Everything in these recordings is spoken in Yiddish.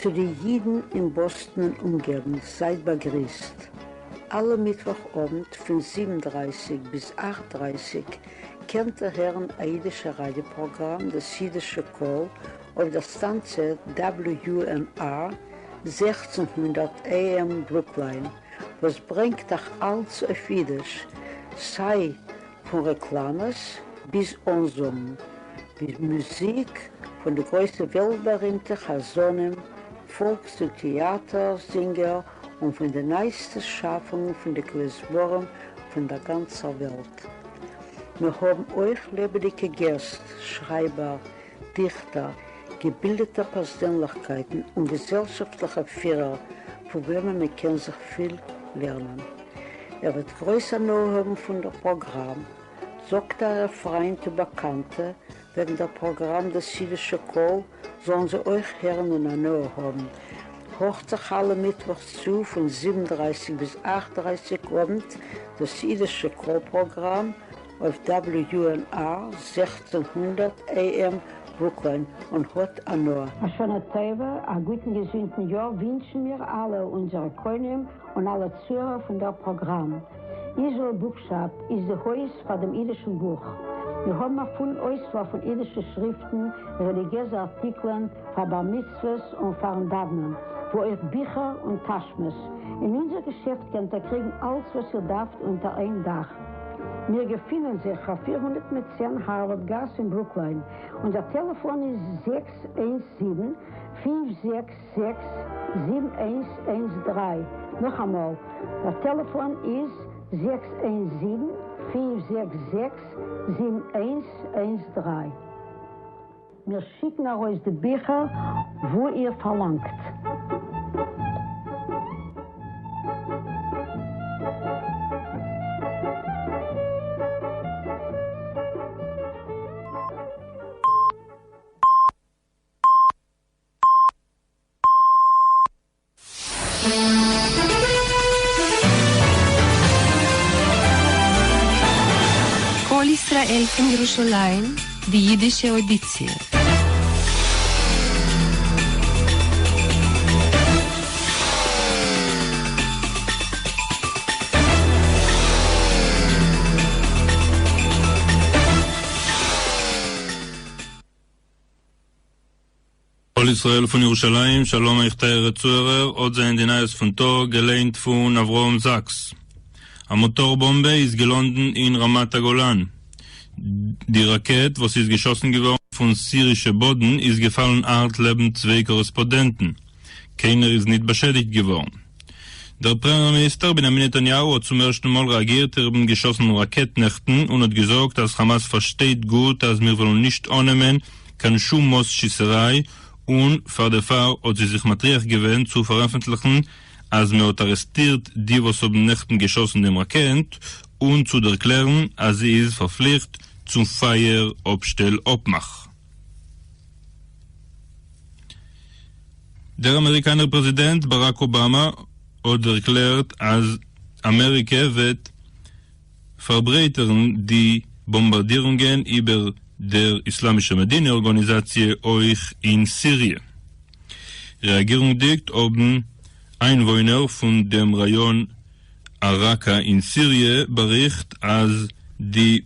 צו די אידן אין באסטן און אומגעגנט, זייט באגריסט. אלע מיטוואך אוונט פון זיבן דרייסיג ביז אכט דרייסיג קענט איר הערן א אידישע ראדיא פראגראם דאס אידישע קול אויף דער סטאנציע WUNR 1600 AM ברוקליין וואס ברענגט אייך אלץ אויף אידיש, סיי פון רעקלאמעס ביז אנזאגן, ביז מוזיק פון די גרויסע וועלט-בארימטע חזנים, פאלקס און טעאטער זינגער און פון די נייעסטע שאפונגען פון די כלי-זמרים פון דער גאנצער וועלט. מיר האבן אויך לעבעדיגע געסט, שרייבער, דיכטער, געבילדעטע פערזענליכקייטן און געזעלשאפטליכע פירער פון וועמען מען קען זיך פיל לערנען. איר וועט גרויס הנאה האבן פון דער פראגראם. זאגט אייערע פריינט און באקאנטע וועגן דער פראגראם דאס אידישע קול, זאלן זיי אויך הערן און הנאה האבן. הארכט זיך אלע מיטוואכס צו פון זיבן דרייסיג ביז אכט דרייסיג אוונט דאס אידישע קול פראגראם אויף WUNR 1600 AM ברוקליין און האט הנאה. א שנה טובה, א גוטן געזונטן יאר ווינטשן מיר אלע אונזערע קונים און אלע צוהערער פון דער פראגראם. איזראעל בוקשאפ איז די הויז פאר דעם אידישן בוך. מיר האבן א פולן אויסוואל פון אידישע שריפטן, רעליגיעזע ארטיקלען, פאר בר מצוות און פארן דאוונען, ווי אויך ביכער און טאשמעס. אין אונזער געשעפט קענט איר קריגן אלץ וואס איר דארפט אונטער איין דאך. מיר געפינען זיך אויף 410 הארווארד גאס אין ברוקליין. אונזער טעלעפאן איז 617 566 7113. נאכאמאל, דער טעלעפאן איז 617 566 7113. מיר שיקן ארויס די ביכער וואו איר פארלאנגט. קול ישראל פון ירושלים, די יידישע אוידיציע. קול ישראל פון ירושלים, שלום אייך טייערע צוהערער, אט זענען די נייעס פון טאג, געליינט פון אברהם זאקס. א מאטאר באמבע איז געלאנדן אין רמת הגולן. די ראקעט וואס איז געשאסן געווארן פון סירישע באדן איז געפאלן הארט לעבן צוויי קארעספאדענטן. קיינער איז ניט באשעדיגט געווארן. דער פרעמיער מיניסטער בנימין נתניהו האט צום ערשטן מאל רעאגירט איבערן געשאסענעם ראקעט נעכטן און האט געזאגט אז חאמאס פארשטייט גוט אז מיר וועלן נישט אננעמען קיין שום מאס שיסעריי און פאר דערפאר האט זי זיך מטריח געווען צו פארעפנטליכן אז מען האט ארעסטירט די וואס האבן נעכטן געשאסן דעם ראקעט און צו דערקלערן אז זי איז פארפליכט צום פייער אפשטעל אפמאך. דער אמעריקאנער פרעזידענט באראק אבאמא האט דערקלערט אז אמעריקע וועט פארברייטערן די באמבארדירונגען איבער דער איסלאמישער מדינה ארגאניזאציע אויך אין סיריע. רעאגירנדיג האבן איינוואוינער פון דעם ראיאן א-ראקא אין סיריע באריכט אז די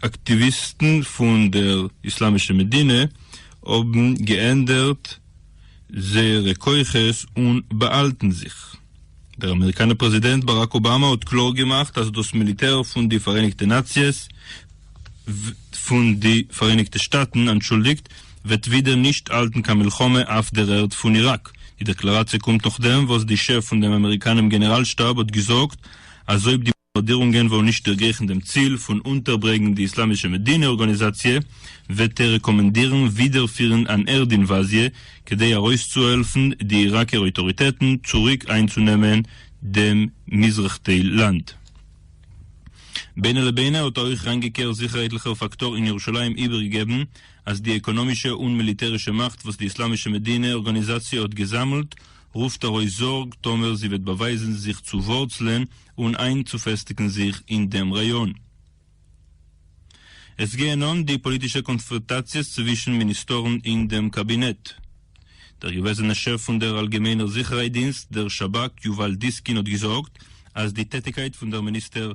אקטיוויסטן פון דער איסלאמישע מדינה האבן געענדערט זייערע כוחות און באהאלטן זיך. דער אמעריקאנער פרעזידענט באראק אבאמא האט קלאר געמאכט אז דאס מיליטער פון די פאראייניגטע נאציעס, פון די פאראייניגטע שטאטן, אנטשולדיגט, וועט ווידער נישט האלטן קיין מלחמה אויף דער ערד פון איראק. די דעקלאראציע קומט נאכדעם וואס די שעף פון דעם אמעריקאנעם גענעראל שטאב האט געזאגט אז אויב די באמבארדירונגען וועלן נישט דערגרייכן דעם ציל פון אונטערברענגן די איסלאמישע מדינה ארגאניזאציע, וועט ער רעקאמענדירן ווידער פירן אן ערד אינוואזיע כדי ארויסצוהעלפן די איראקער אויטאריטעטן צוריק איינצונעמען דעם מזרח טייל לאנד. ביני לביני האט א הויכראנגיקער זיכערהייטליכער פאקטאר אין ירושלים איבערגעגעבן אז די עקאנאמישע און מיליטערישע מאכט וואס די איסלאמישע מדינה ארגאניזאציע האט געזאמלט רופט ארויס זארג טאמער זי וועט באווייזן זיך צו ווארצלען און איינצופעסטיגן זיך אין דעם ראיאן. עס גייען אן די פאליטישע קאנפראנטאציעס צווישן מיניסטארן אין דעם קאבינעט. דער געוועזענער שעף פון דער אלגעמיינער זיכערהייט דינסט, דער שב"כ, יובל דיסקין האט געזאגט אז די טעטיקייט פון דער מיניסטער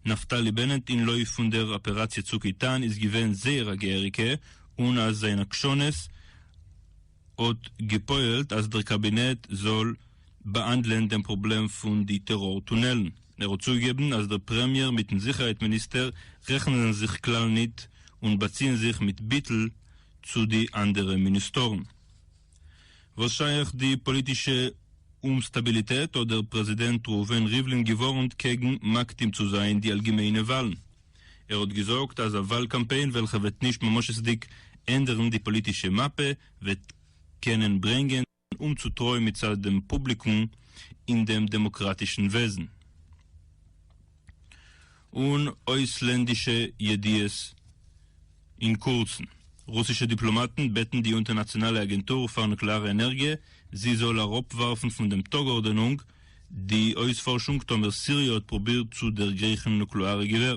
נפתלי בנט אין לויף פון דער אפעראציע צוק איתן איז געווען זייער א געהעריגע און אז זיין עקשנות האט געפועלט אז דער קאבינעט זאל באהאנדלען דעם פראבלעם פון די טעראר טונעלן. ער האט צוגעגעבן אז דער פרעמיער מיטן זיכערהייט מיניסטער רעכענען זיך כלל ניט און באציען זיך מיט ביטול צו די אנדערע מיניסטארן. וואס שייך די פאליטישע אומסטאביליטעט האט דער פרעזידענט ראובן ריבלין געווארנט קעגן מקדים צו זיין די אלגעמיינע וואלן. ער האט געזאגט אז א וואל קאמפיין וועלכע וועט נישט ממשות'דיג ענדערן די פאליטישע מאפע וועט קענען ברענגען אומצוטרוי מצד דעם פובליקום אין דעם דעמאקראטישן וועזן. און אויסלענדישע ידיעות אין קורצן. רוסישע דיפלאמאטן בעטן די אונטערנאציאנאלע אגענטור פאר נוקלעארע ענערגיע זי זאל אראפווארפן פון דעם טאג-ארדענונג די אויספארשונג טאמער סיריע האט פרובירט צו דערגרייכן נוקלעארע געווער.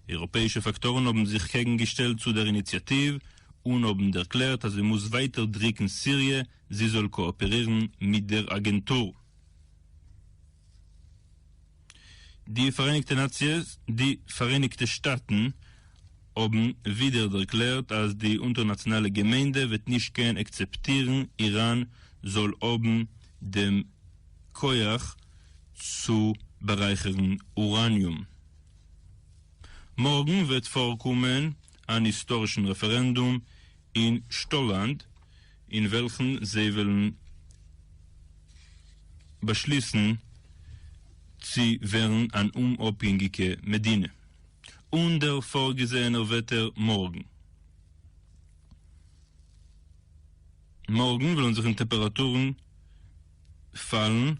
אייראפעאישע פאקטארן האבן זיך קעגנגעשטעלט צו דער איניציאטיוו און האבן דערקלערט אז מען מוז ווייטער דריקן סיריע זי זאל קאאפערירן מיט דער אגענטור. די פאראייניגטע נאציעס, די פאראייניגטע שטאטן האבן ווידער דערקלערט אז די אונטערנאציאנאלע געמיינדע וועט נישט קען אקצעפטירן איראן זאל האבן דעם כח צו בארייכערן אוראניום. מארגן וועט פארקומען אן היסטארישן רעפערענדום אין שטאלאנד אין וועלכן זיי וועלן באשליסן צו ווערן אן אומאפהענגיקע מדינה. און דער פארגעזעענער וועטער מארגן. מארגן וועלן זיך די טעמפעראטורן פאלן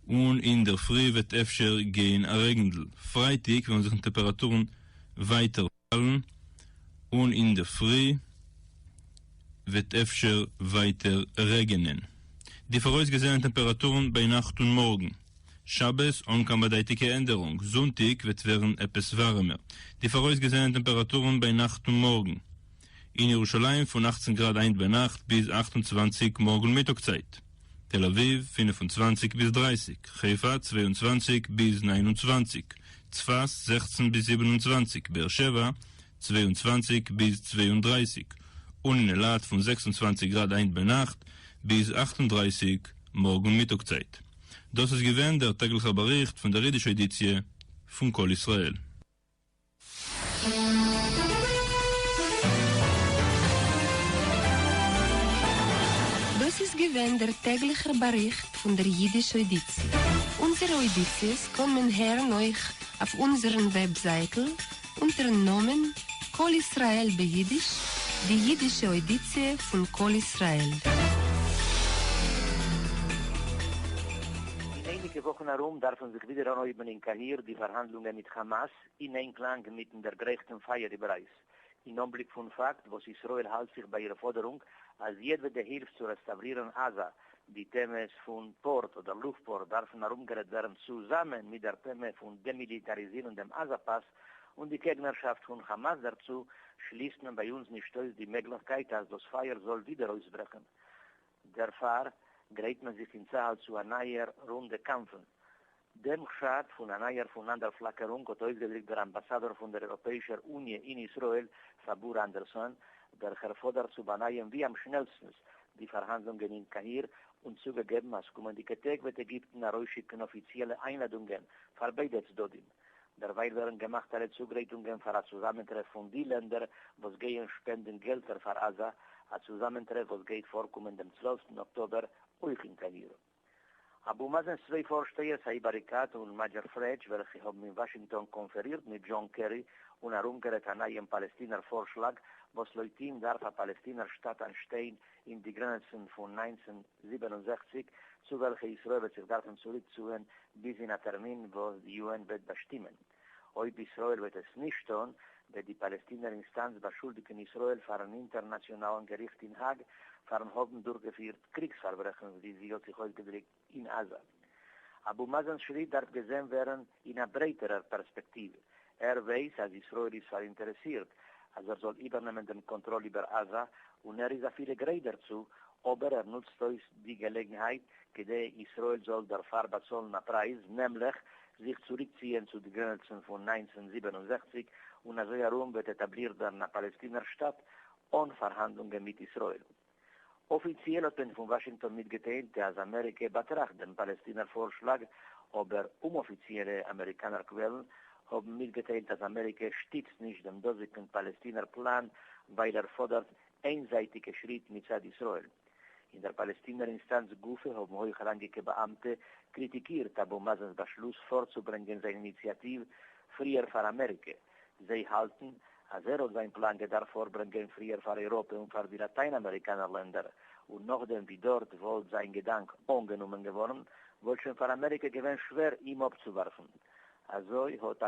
און אינדערפרי וועט אפשר גיין א רעגנדל. פרייטאג וועלן זיך די טעמפעראטורן ווייטער פאלן און אינדערפרי וועט אפשר ווייטער רעגענען. די פאראויסגעזעענע טעמפעראטורן ביינאכט און מארגן שבת אן קיין באדייטיגע ענדערונג, זונטאג וועט ווערן עפעס ווארעמער. די פאראויסגעזעענע טעמפעראטורן ביינאכט און מארגן אין ירושלים פון 18 גראד היינט ביינאכט ביז 28 מארגן מיטאג צייט. תל אביב, 25 ביז 30, חיפה, 22 ביז 29, צפת, 16 ביז 27, באר שבע, 22 ביז 32, און אין אילת פון 26 גראד היינט ביינאכט ביז 38 מארגן מיטאג צייט. דאס איז געווען דער טעגליכער באריכט פון דער אידישע עדיציע פון קול ישראל. דאס איז געווען דער טעגליכער באריכט פון דער יידיש אוידיציע. אונזערע אוידיציעס קען מען הערן אויך אויף אונזערן וועבזייטל אונטערן נאמען קול ישראל ביידיש, די יידישע אוידיציע פון קול ישראל. אין אייניקע וואכן ארום דארפן זיך ווידער אנהויבן אין קאהיר די פארהאנדלונגען מיט כאמאס, אין איינקלאנג מיטן דערגרייכטן פייער איבעררייס, אין אנבליק פון פאקט וואס ישראל האלט זיך ביי איר פאדערונג אז יעדוועדע הילף צו רעסטאוורירן עזה, די טעמעס פון פארט אדער לופט-פארט דארפן ארומגערעדט ווערן צוזאמען מיט דער טעמע פון דעמיליטאריזירן דעם עזה פאס און די קעגנערשאפט פון כאמאס דערצו, שליסט מען ביי אונז נישט אויס די מעגליכקייט אז דאס פייער זאל ווידער אויסברעכן. דערפאר גרייט מען זיך אין צהל צו א נייער רונדע קאמפן. דעם חשד פון א נייער פונאנדערפלאקערונג האט אויסגעדריקט דער אמבאסאדאר פון דער אייראפעאישער אוניע אין ישראל, פאבור אנדערסאן, וועלכער פאדערט צו באנייען ווי אמשנעלסטנס די פארהאנדלונגען אין קאהיר, און צוגעגעבן אז קומענדיגע טעג וועט עגיפטן ארויסשיקן אפיציעלע איינלאדונגען פאר ביידע צדדים. דערווייל ווערן געמאכט אלע צוגרייטונגען פאר א צוזאמענטרעף פון די לענדער וואס גייען שפענדן געלטער פאר עזה, א צוזאמענטרעף וואס גייט פארקומען דעם צוועלפטן אקטאבער אויך אין קאהיר. אבו מאזען'ס צוויי פארשטייער סאיב עריקאט און מאדזשער פרעדזש וועלכע האבן אין וואשינגטאן קאנפערירט מיט דזשאן קערי און ארומגערעדט א נייעם פאלעסטינער פארשלאג וואס לויט אים דארף א פאלעסטינער שטאט אנטשטיין אין די גרענעצן פון 1967 צו וועלכע ישראל וועט זיך דארפן צוריקצוען ביז אין א טערמין וואס די יו-ען וועט באשטימען. אויב ישראל וועט עס נישט טון, וועט די פאלעסטינער אינסטאנץ באשולדיגן ישראל פארן אינטערנאציאנאלן געריכט אין האג פארן האבן דורכגעפירט קריגס-פארברעכנס ווי זי האט זיך אויסגעדריקט אין עזה. אבו מאזען'ס שריט דארף געזען ווערן אין א ברייטערער פערספעקטיוו. ער ווייס אז ישראל איז פאראינטערעסירט אז ער זאל איבערנעמען דעם קאנטראל איבער עזה און ער איז אפילו גרייט דערצו. אבער ער נוצט אויס די געלעגנהייט כדי ישראל זאל דערפאר באצאלן א פרייז, נעמליך, זיך צוריקציען צו די גרענעצן פון 1967 און אזוי ארום וועט עטאבלירט ווערן א פאלעסטינער שטאט אן פארהאנדלונגען מיט ישראל. אפיציעל האט מען פון וואשינגטאן מיטגעטיילט אז אמעריקע באטראכט דעם פאלעסטינער פארשלאג, אבער אומאפיציעלע אמעריקאנער קוועלן האבן מיטגעטיילט אז אמעריקע שטיצט נישט דעם דאזיגן פאלעסטינער פלאן ווייל ער פאדערט איינזייטיגע שריט מצד ישראל. אין דער פאלעסטינער אינסטאנץ גופא האבן הויכראנגיקע באאמטע קריטיקירט אבו מאזען'ס באשלוס פארצוברענגען זיין איניציאטיוו פריער פאר אמעריקע. זיי האלטן אז ער האט זיין פלאן געדארפט פארברענגען פריער פאר אייראפע און פאר די לאטיין אמעריקאנער לענדער, און נאכדעם ווי דארט וואלט זיין געדאנק אנגענומען געווארן, וואלט שוין פאר אמעריקע געווען שווער אים אפצואווארפן. אזוי האט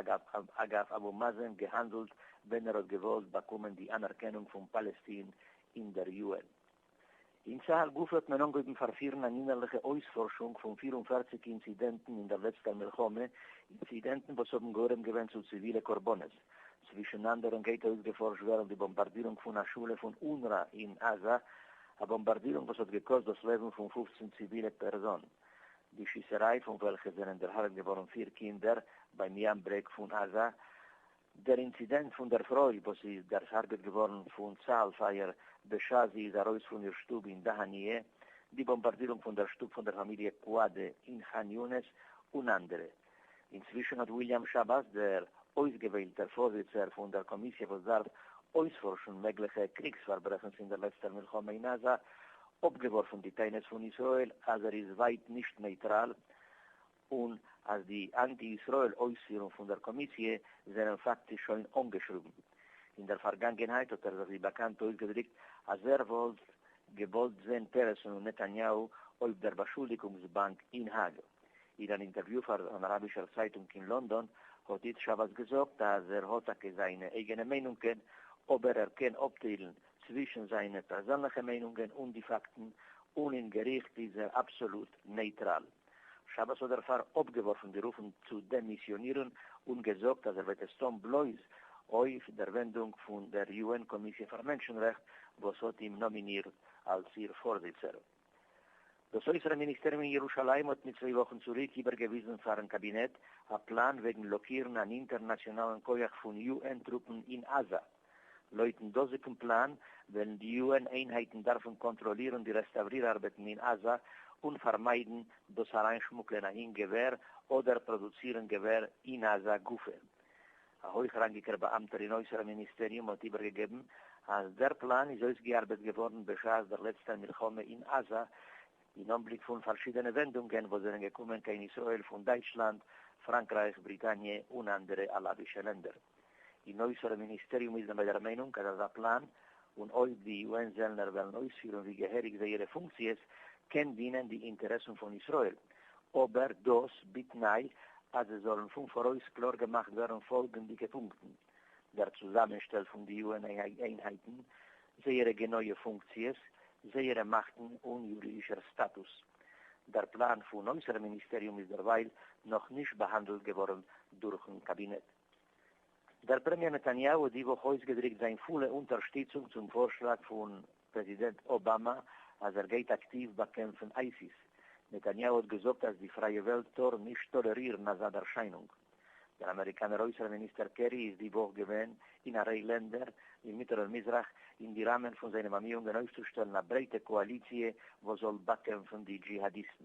אגב אבו מאזען געהאנדלט ווען ער האט געוואלט באקומען די אנערקענונג פון פאלעסטין אין דער יו-ען. אין צהל גופא האט מען אנגעהויבן פארפירן אן אינערליכע אויספארשונג פון 44 אינצידענטן אין דער לעצטער מלחמה, אינצידענטן וואס האבן גורם געווען צו ציווילע קרבנות. צווישן אנדערן גייט אויסגעפארשט ווערן די באמבארדירונג פון א שולע פון אונרא אין עזה, א באמבארדירונג וואס האט געקאסט דאס לעבן פון 15 ציווילע פערזאן. די שיסעריי פון וועלכע זענען דערהרג'ט געווארן פיר קינדער ביים ים ברעג פון עזה, דער אינצידענט פון דער פרוי וואס איז דערהרג'ט געווארן פון צהל פייער בשעת זי איז ארויס פון איר שטוב אין דהניה, די באמבארדירונג פון דער שטוב פון דער פאמיליע קוואדע אין חאן יונס, און אנדערע. אינצווישן האט וויליאם שאבאס, דער אויסגעוועלטער פארזיצער פון דער קאמיסיע וואס דארף אויספארשן מעגליכע קריגס פארברעכנס אין דער לעצטער מלחמה אין עזה, אפגעווארפן די טענות פון ישראל אז ער איז ווייט נישט נייטראל, און אז די אנטי-ישראל אויספירונג פון דער קאמיסיע זענען פאקטיש שוין אנגעשריבן. אין דער פארגאנגענהייט האט ער זיך ווי באקאנט אויסגעדריקט אז ער וואלט געוואלט זען פערעס'ן און נתניהו אויף דער באשולדיגונגס באנק אין האג. אין אן אינטערוויו פאר אן אראבישער צייטונג אין לאנדאן האט איצט שאבאס געזאגט אז ער האט טאקע זיינע אייגענע מיינונגען, אבער ער קען אפטיילן צווישן זיינע פערזענליכע מיינונגען און די פאקטן, און אין געריכט איז ער אבסאלוט נייטראל. שאבאס האט דערפאר אפגעווארפן די רופן צו דעמיסיאנירן און געזאגט אז ער וועט עס טון בלויז אויף דער ווענדונג פון דער יו-ען קאמיסיע פאר מענטשנרעכט וואס האט אים נאמינירט אלס איר פארזיצער. דאס אויסערן מיניסטעריום אין ירושלים האט מיט צוויי וואכן צוריק איבערגעוויזן פארן קאבינעט א פלאן וועגן לאקירן אן אינטערנאציאנאלן כח פון יו-ען טרופן אין עזה. לויטן דאזיגן פלאן וועלן די יו-ען איינהייטן דארפן קאנטראלירן די רעסטאווריר ארבעטן אין עזה און פארמיידן דאס אריינשמוקלען אהין געווער אדער פראדוצירן געווער אין עזה גופא. א הויכראנגיקער באאמטער אין אויסערן מיניסטעריום האט איבערגעגעבן אז דער פלאן איז אויסגעארבעט געווארן בשעת דער לעצטער מלחמה אין עזה, אין אנבליק פון פארשידענע ווענדונגען וואס זענען געקומען קיין ישראל פון דייטשלאנד, פראנקרייך, בריטאניע און אנדערע אראבישע לענדער. אין אויסערן מיניסטעריום איז מען ביי דער מיינונג אז אזא פלאן, און אויב די יו-ען זעלנער וועלן אויספירן ווי געהעריג זייערע פונקציעס, קען דינען די אינטערעסן פון ישראל, אבער דאס בתנאי אז עס זאלן פון פאראויס קלאר געמאכט ווערן פאלגנדיגע פונקטן, דער צוזאמענשטעל פון די יו-ען איינהייטן, זייערע גענויע פונקציעס, זייערע מאכטן און יורידישער סטאטוס. דער פלאן פון אויסערן מיניסטעריום איז דערווייל נאך נישט באהאנדלט געווארן דורכ'ן קאבינעט. דער פרעמיער נתניהו האט די וואך אויסגעדריקט זיין פולע אונטערשטיצונג צום פארשלאג פון פרעזידענט אבאמא אז ער גייט אקטיוו באקעמפן אייסיס. נתניהו האט געזאגט אז די פרייע וועלט טאר נישט טאלערירן אזא ערשיינונג. דער אמעריקאנער אויסערן מיניסטער קערי איז די וואך געווען אין א ריי לענדער אין מיטעלן מזרח אין די ראמען פון זיינע באמיאונגען אויפצושטעלן א ברייטע קאאליציע וואס זאל באקעמפן די דזשיהאדיסטן.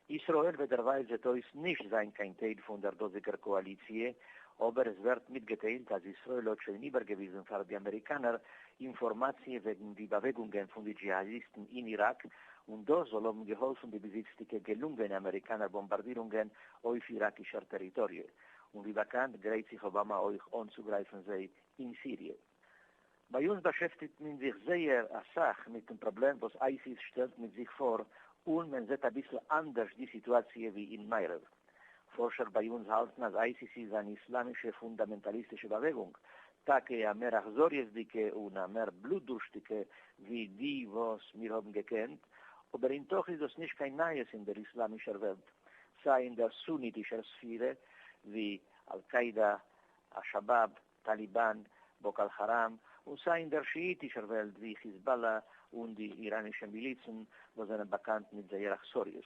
ישראל וועט דערווייל זעט אויס נישט זיין קיין טייל פון דער דאזיגער קאאליציע, אבער עס ווערט מיטגעטיילט אז ישראל האט שוין איבערגעוויזן פאר די אמעריקאנער אינפארמאציע וועגן די באוועגונגען פון די דזשיהאדיסטן אין איראק, און דאס זאל האבן געהאלפן די ביז איצטיגע געלונגענע אמעריקאנער באמבארדירונגען אויף איראקישער טעריטאריע, און ווי באקאנט גרייט זיך אבאמא אויך אנצוגרייפן זיי אין סיריע. ביי אונז באשעפטיגט מען זיך זייער אסאך מיטן פראבלעם וואס אייסיס שטעלט מיט זיך פאר, און מען זעט אביסל אנדערש די סיטואציע ווי אין מערב. פארשער ביי אונז האלטן אז אייסיס איז אן איסלאמישע פונדאמענטאליסטישע באוועגונג, טאקע א מער אכזריות'דיגע און א מער בלוטדורשטיגע ווי די וואס מיר האבן געקענט, אבער אין תוך איז דאס נישט קיין נייעס אין דער איסלאמישער וועלט, סיי אין דער סוניטישער ספירע ווי אל קאידא, א-שאבאב, טאליבאן, באקא כאראם, און סיי אין דער שיאיטישער וועלט ווי חיזבאללה און די איראנישע מיליצן וואס זענען באקאנט מיט זייער אכזריות.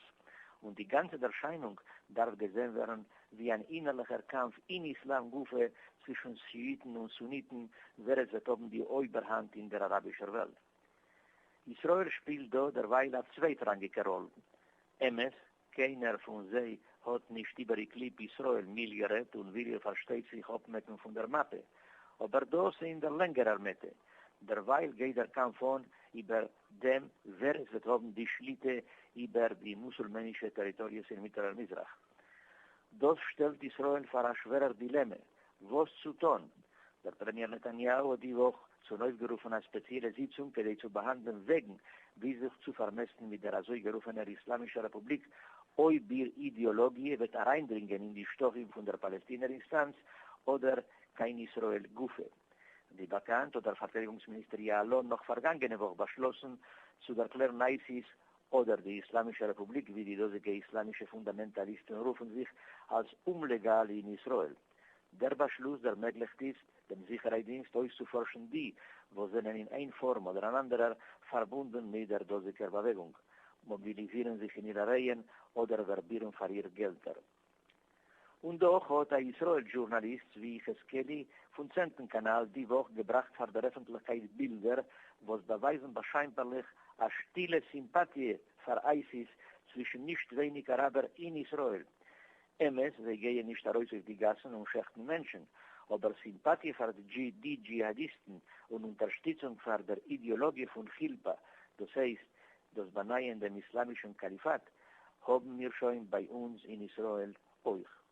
און די גאנצע ערשיינונג דארף געזען ווערן ווי אן אינערליכער קאמף אין איסלאם גופא צווישן שיאיטן און סוניטן ווער עס וועט האבן די אויבערהאנט אין דער אראבישער וועלט. ישראל שפילט דא דערווייל א צווייטראנגיקע ראל. אמת, קיינער פון זיי האט נישט איבעריג ליב ישראל מילד גערעדט און וויל איר פארשטייט זיך אפמעקן פון דער מאפע. אבער דאס אין דער לענגערער מעטע. דערווייל גייט דער קאמף אן איבער דעם ווער עס וועט האבן די שליטה איבער די מוסולמענישע טעריטאריעס אין מיטעלער מזרח. דאס שטעלט ישראל פאר א שווערער דילעמע וואס צו טון. דער פרעמיער נתניהו האט די וואך צונויפגערופן א ספעציעלע זיצונג כדי צו באהאנדלען וועגן ווי זיך צו פארמעסטן מיט דער אזוי-גערופענער איסלאמישער רעפובליק אויב איר אידעאלאגיע וועט אריינדרינגען אין די שטחים פון דער פאלעסטינער אינסטאנץ אדער קיין ישראל גופא. ווי באקאנט האט דער פארטיידיגונגס מיניסטער יעלון נאך פארגאנגענע וואך באשלאסן צו דערקלערן אייסיס אדער די איסלאמישע רעפובליק ווי די דאזיגע איסלאמישע פונדאמענטאליסטן רופן זיך אלס אומלעגאל אין ישראל. דער באשלוס דערמעגליכט איצט דעם זיכערהייט דינסט אויסצופארשן די וואס זענען אין איין פארם אדער אן אנדערער פארבונדן מיט דער דאזיגער באוועגונג, מאביליזירן זיך אין אירע רייען אדער ווערבירן פאר איר געלטער. און דאך האט א ישראל דזשורנאליסט צבי יחזקאלי פון צענטן קאנאל די וואך געבראכט פאר דער עפנטליכקייט בילדער וואס באווייזן באשיינפערליך א שטילע סימפאטיע פאר אייסיס צווישן נישט ווייניג אראבער אין ישראל. אמת, זיי גייען נישט ארויס אויף די גאסן און שעכטן מענטשן, אבער סימפאטיע פאר די דזשיהאדיסטן און אונטערשטיצונג פאר דער אידעאלאגיע פון חילפא, דאס הייסט, דאס באנייען דעם איסלאמישן קאליפאט, האבן מיר שוין ביי אונז אין ישראל אויך.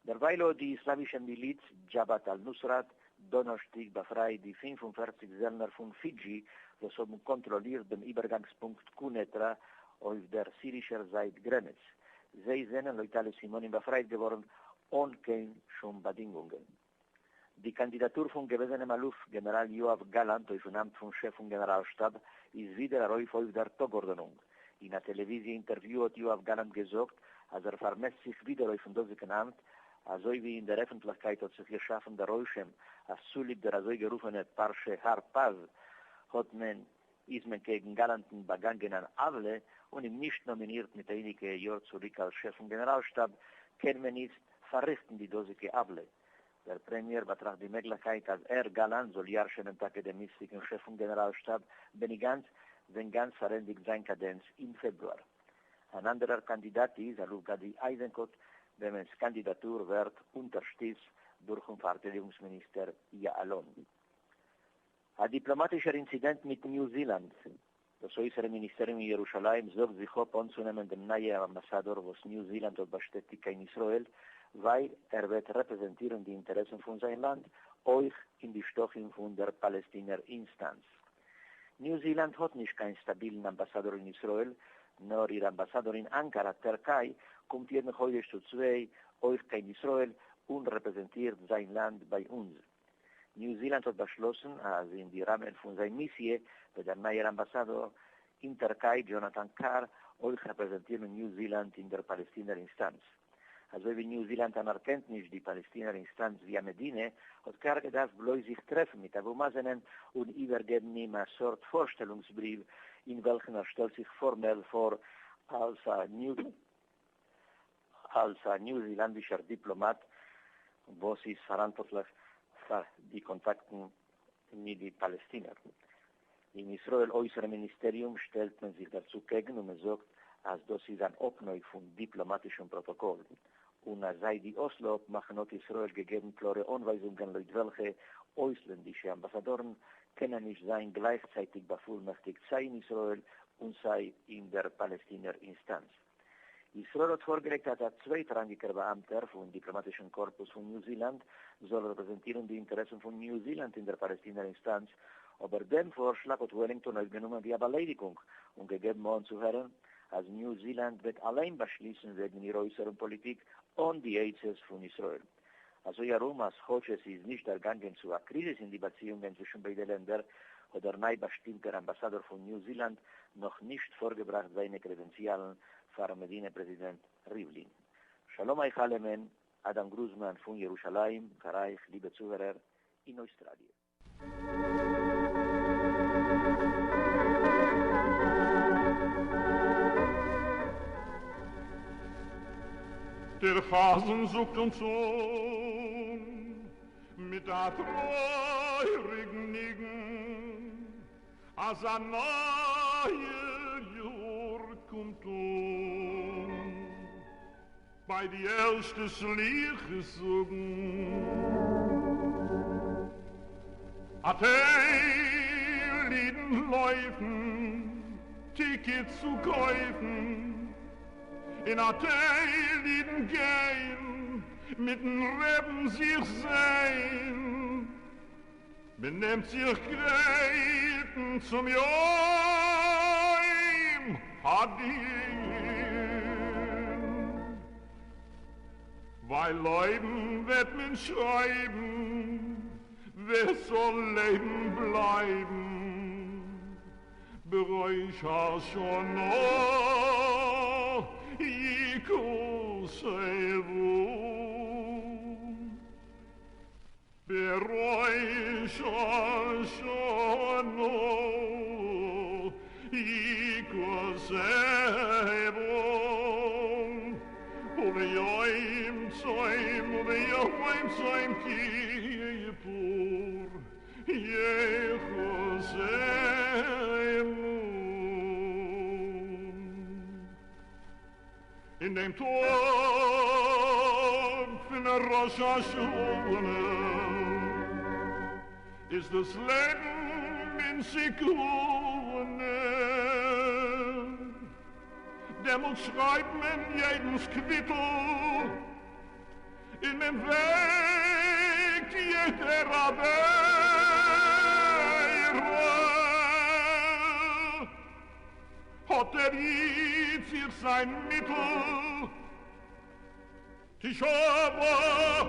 דערווייל האט די איסלאמישע מיליץ דזשאבאט אל נוסראט דאנערשטאג באפרייט די 45 זעלנער פון פידזשי וואס האבן קאנטראלירט דעם איבערגאנגס-פונקט קונעטרא אויף דער סירישער זייט גרענעץ. זיי זענען לויט אלע סימנים באפרייט געווארן אן קיין שום באדינגונגען. די קאנדידאטור פון געוועזענעם אלוף גענעראל יואב גאלאנט אויפן אמט פון שעף פון גענעראל שטאב איז ווידער ארויף אויף דער טאג-ארדענונג. אין א טעלעוויזיע אינטערוויו האט יואב גאלאנט געזאגט אז ער פארמעסט זיך ווידער אויפן דאזיגן אמט, אזוי ווי אין דער עפנטליכקייט האט זיך געשאפן דער רושם אז צוליב דער אזוי-גערופענע פרשה הרפז האט מען איז מען קעגן גאלאנטן באגאנגען אן עוולה און אים נישט נאמינירט מיט אייניגע יאר צוריק אלס שעף פון גענעראל שטאב, קען מען איצט פארריכטן די דאזיגע עוולה. דער פרעמיער באטראכט די מעגליכקייט אז ער, גאלאנט, זאל ירש'ענען טאקע דעם איצטיגן שעף פון גענעראל שטאב בעני גאנץ, ווען גאנץ פארענדיגט זיין קאדענץ אין פעברואר. אן אנדערער קאנדידאט איז אלוף גדי אייזענקוט, וועמענס קאנדידאטור ווערט אונטערשטיצט דורכ'ן פארטיידיגונגס מיניסטער יעלון. א דיפלאמאטישער אינצידענט מיט ניו זילאנד. דאס אויסערן מיניסטעריום אין ירושלים זאגט זיך אפ אנצונעמען דעם נייעם אמבאסאדאר וואס ניו זילאנד האט באשטעטיגט קיין ישראל, ווייל ער וועט רעפרעזענטירן די אינטערעסן פון זיין לאנד אויך אין די שטחים פון דער פאלעסטינער אינסטאנץ. ניו זילאנד האט נישט קיין סטאבילן אמבאסאדאר אין ישראל, נאר איר אמבאסאדאר אין אנקארא, טערקיי, קומט יעדן חודש צו צוויי אויך קיין ישראל און רעפרעזענטירט זיין לאנד ביי אונז. ניו זילאנד האט באשלאסן אז אין די ראמען פון זיין מיסיע וועט דער נייער אמבאסאדאר אין טערקיי דזשאנאטאן קאר אויך רעפרעזענטירן ניו זילאנד אין דער פאלעסטינער אינסטאנץ. אזוי ווי ניו זילאנד אנערקענט נישט די פאלעסטינער אינסטאנץ ווי א מדינה, האט קאר געדארפט בלויז זיך טרעפן מיט אבו מאזענען און איבערגעבן אים א סארט פארשטעלונגס בריוו אין וועלכן ער שטעלט זיך פארמעל פאר אלס א אלס א ניו זילאנדישער דיפלאמאט וואס איז פאראנטווארטליך פאר די קאנטאקטן מיט די פאלעסטינער. אין ישראל אויסערן מיניסטעריום שטעלט מען זיך דערצו קעגן און מען זאגט אז דאס איז אן אפנויג פון דיפלאמאטישן פראטאקאל, און אז זייט די אסלא אפמאכן האט ישראל געגעבן קלארע אנווייזונגען לויט וועלכע אויסלענדישע אמבאסאדארן קענען נישט זיין גלייכצייטיג באפולמעכטיגט סיי אין ישראל און סיי אין דער פאלעסטינער אינסטאנץ. ישראל האט פארגעלייגט אז א צווייטראנגיקער באאמטער פון דיפלאמאטישן קארפוס פון ניו זילאנד זאל רעפרעזענטירן די אינטערעסן פון ניו זילאנד אין דער פאלעסטינער אינסטאנץ, אבער דעם פארשלאג האט וועלינגטאן אויפגענומען ווי א באליידיגונג און געגעבן אנצוהערן אז ניו זילאנד וועט אליין באשליסן וועגן איר אויסערן פאליטיק אן די עצות פון ישראל. אזוי ארום אז כאטש עס איז נישט דערגאנגען צו א קריזיס אין די באציאונגען צווישן ביידע לענדער, האט דער ניי באשטימטער אמבאסאדאר פון ניו זילאנד נאך נישט פארגעבראכט זיינע קרעדענציאלן פארן מדינה פרעזידענט ריוולין. שלום אייך אלעמען, אדם גרוזמאן פון ירושלים, פאר אייך ליבע צוהערער אין אויסטראליע. דער חזן זאגט אונז אן מיט א טרויעריגן ניגון אז א נייער יאר קומט אן. ביי די ערשטע סליחות זאגן א טייל אידן לויפן טיקעטס צו קויפן. און א טייל אידן גיין מיטן רעבן זיך זען, מען נעמט זיך גרייטן צום יום הדין, ווייל לויבן וועט מען שרייבן ווער ס'זאל לעבן בלייבן. בראש השנה יכתבו בראש השנה יכתבו וביום צום וביום צום כיפור יחתמו. אין דעם טאג פון ראש השנה איז דאס לעבן אין סכנה, דעמאלט שרייבט מען יעדנס קוויטל און מען וועגט יעדער עבירה, האט דער איד זיך זיין מיטל, תשעה באב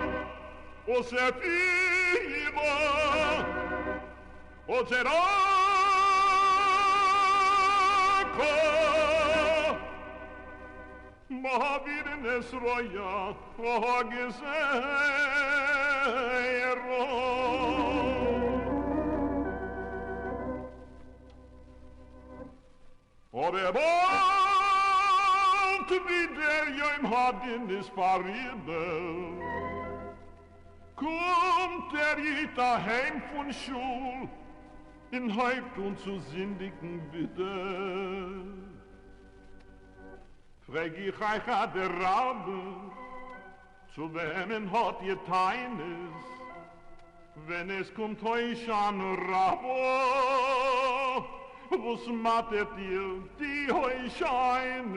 וספירה וצדקה. מעבירין את רוע הגזירה. אבער באלד ווי דער יום הדין איז פאריבער, קומט דער איד אהיים פון שול און הויבט אן צו זינדיגן ווידער. פרעג איך אייך אדרבה, צו וועמען האט איר טענות ווען עס קומט הושענא רבה? וואס מאטערט איר די הושענות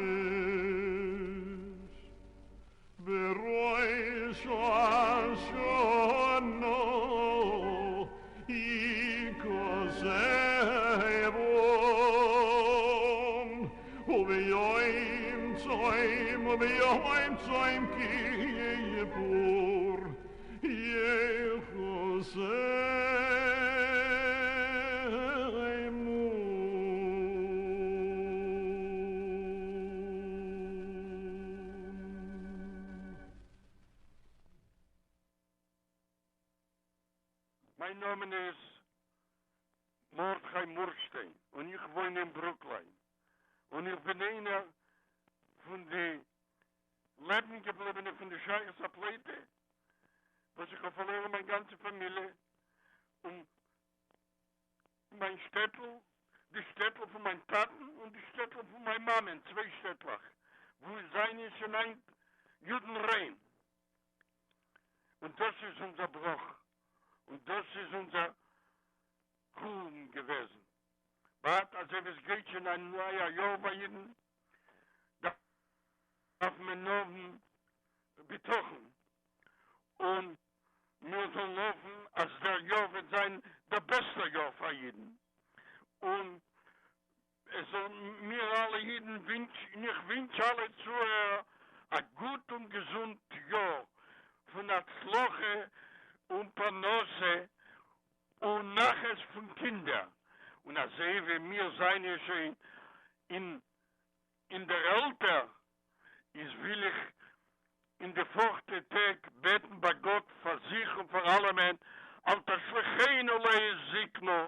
בראש השנה יכתבון וביום צום וביום צום כיפור יחתמו. מיין נאמען איז מרדכי מורשטיין און איך וואוין אין ברוקליין און איך בין איינער פון די לעבן געבליבענע פון די שארית הפליטה וואס איך האב פארלוירן מיין גאנצע פאמיליע און מיין שטעטל, די שטעטל פון מיין טאטן און די שטעטל פון מיין מאמען, צוויי שטעטלעך וואו עס זיינען שוין היינט יודנריין. און דאס איז אונזער בראך און דאס איז אונזער חורבן געוועזן. באט אזוי ווי עס גייט שוין א נייער יאר ביי אידן, דארף מען האבן בטחון און מיר זאלן האפן אז דער יאר וועט זיין דער בעסטער יאר פאר אידן, און עס זאל מיר אלע אידן ווינטש, און איך ווינטש אלע צוהערער א גוט און געזונט יאר פון הצלחה און פרנסה און נחת פון קינדער, און אזוי ווי מיר זיינען שוין אין אין דער עלטער, איז וויל איך אין די פארכטע טעג בעטן ביי גאט פאר זיך און פאר אלעמען, אל תשליכנו לעת זקנה,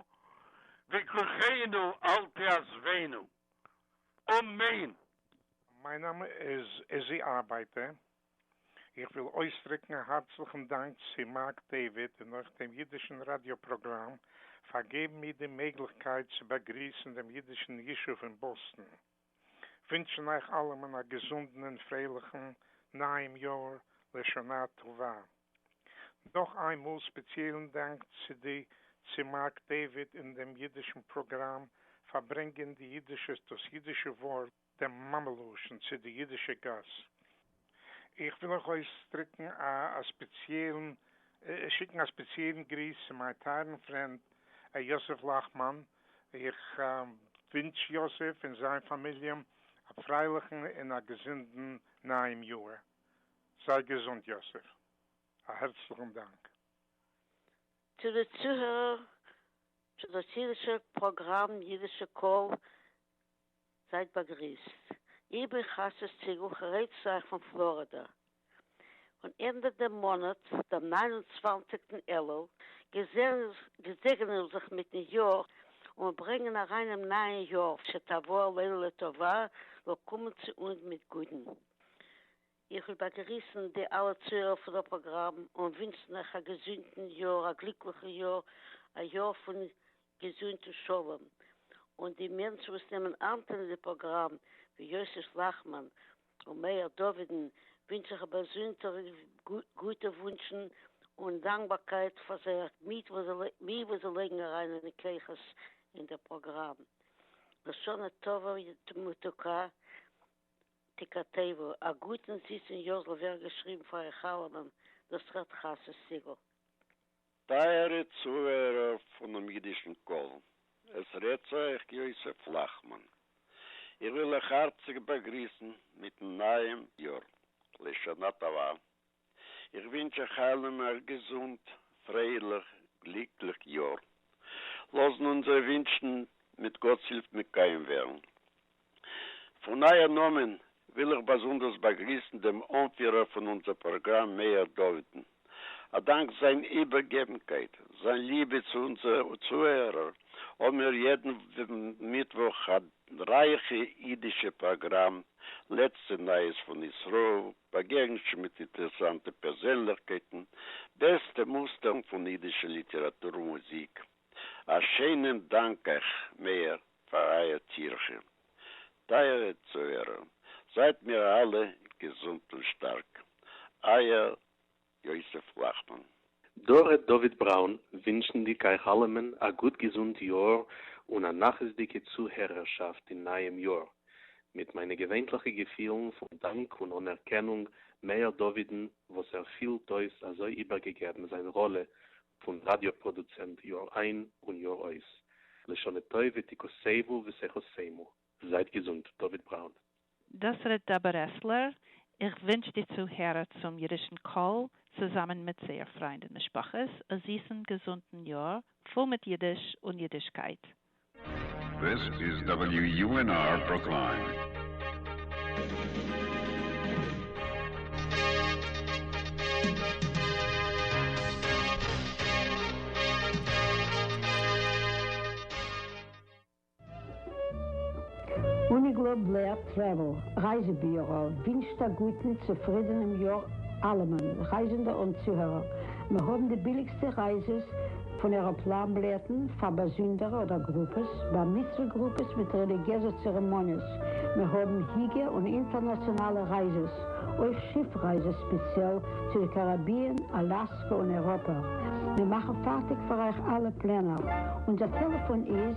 וכוחנו אל תעזבנו. אמן! מיין נאמען איז איזי ארבייטער. איך וויל אויסדריקן א הארצליכן דאנק צו מארק דעוויד און אויך דעם אידישן ראדיא פראגראם פאר געבן מיר די מעגליכקייט צו באגריסן דעם אידישן ישוב אין באסטן. ווינטשן אייך אלעמען א געזונטן און פרייליכן נייעם יאר לשנה טובה. נאך איין מאל ספעציעלן דאנק צו די צו מארק דעוויד און דעם אידישן פראגראם פאר ברענגען די אידישע דאס אידישע ווארט דעם מאמע-לשון צו די אידישע גאס. איך וויל אויך אויסדריקן א ספעציעלן שיקן א ספעציעלן גריס צו מיין טייערן פריינד יוסף לאכמאן. איך ווינטש יוסף און זיין פאמיליע א פרייליכן און א געזונטן נייעם יאר. זיי געזונט יוסף. א הערצליכן דאנק. צו די צוהערער צו דאס אידישע פראגראם אידישע קול זייט באגריסט. איך בין חסה סיגל, כ'רעד צו אייך פון פלארידע. און ענדע דעם מאנאט, דעם 29 אלול, געזעגענען מיר זיך מיטן יאר און ברענגען אריין דעם נייעם יאר, שתבוא עלינו לטובה, זאל קומען צו אונז מיט גוטן. איך וויל באגריסן די אלע צוהערער פון דער פראגראם און ווינטשן אייך א געזונטן יאר, א גליקליכן יאר, א יאר פון געזונט און שלום. און די מענטשן וואס נעמען אנטייל אין די פראגראם, ווי יוסף לאכמאן און מאיר דוד'ן, ווינטש איך א באזונדערע גוטע וואונטשן און דאנקבארקייט פאר זייער מי וואס זיי לייגן אריין אין די כוחות אין דער פראגראם. לשנה טובה ומתוקה תכתבו, א גוטן זיסן יאר זאל ווערן געשריבן פאר אייך אלעמען, דאס רעדט חסה סיגל. טייערע צוהערער פונעם אידישן קול, עס רעדט צו אייך יוסף לאכמאן. איך וויל אייך הארציג באגריסן מיטן נייעם יאר, לשנה טובה. איך ווינטש אייך אלעמען א געזונט, פרייליך, גליקליך יאר. לאזן אונזערע ווינטשן מיט גאט'ס הילף מקוים ווערן. פון אייער נאמען וויל איך באזונדערס באגריסן דעם אנפירער פון אונזער פראגראם מאיר דוד'ן. א דאנק זיין איבערגעבנקייט, זיין ליבע צו אונזערע צוהערער, האבן מיר יעדן מיטוואך א רייכע אידישע פראגראם, לעצטע נייעס פון ישראל, באגעגענישן מיט אינטערעסאנטע פערזענליכקייטן, בעסטע מוסטערן פון אידישע ליטעראטור און מוזיק. א שיינעם דאנק אייך מאיר פאר אייער טירחה. טייערע צוהערער, זייט מיר אלע געזונט און שטארק. אייער יוסף לאכמאן. דא רעדט דוד בראון, ווינטשנדיג אייך אלעמען א גוט געזונט יאר און א נחת'דיגע צוהערערשאפט אין נייעם יאר. מיט מיינע געווענטליכע געפילן פון דאנק און אנערקענונג מאיר דוד'ן וואס ער פילט אויס אזוי איבערגעגעבן זיין ראלע פון ראדיא פראדוצענט יאר איין און יאר אויס. לשנה טובה תכתבו ותחתמו. זייט געזונט, דוד בראון. דאס רעדט דאבע רעסלער, איך ווינטש די צוהערער צום אידישן קול, צוזאמען מיט זייער פריינד און משפחות, א זיסן געזונטן יאר, פול מיט אידיש און אידישקייט. This is WUNR Brookline. Uniglobe Blair Travel, רייזע-ביורא, ווינטשט א גוטן, צופרידענעם יאר אלעמען, רייזענדע און צוהערער. מיר האבן די ביליגסטע רייזעס פון עראפלאן בילעטן פאר באזונדערע אדער גרופעס, בר מצוה גרופעס מיט רעליגיעזע צערעמאניעס. מיר האבן היגע און אינטערנאציאנאלע רייזעס, אויך שיף רייזעס ספעציעל צו די קאראביען, אלאסקא און אייראפע. מיר מאכן פארטיג פאר אייך אלע פלענער. אונזער טעלעפאן איז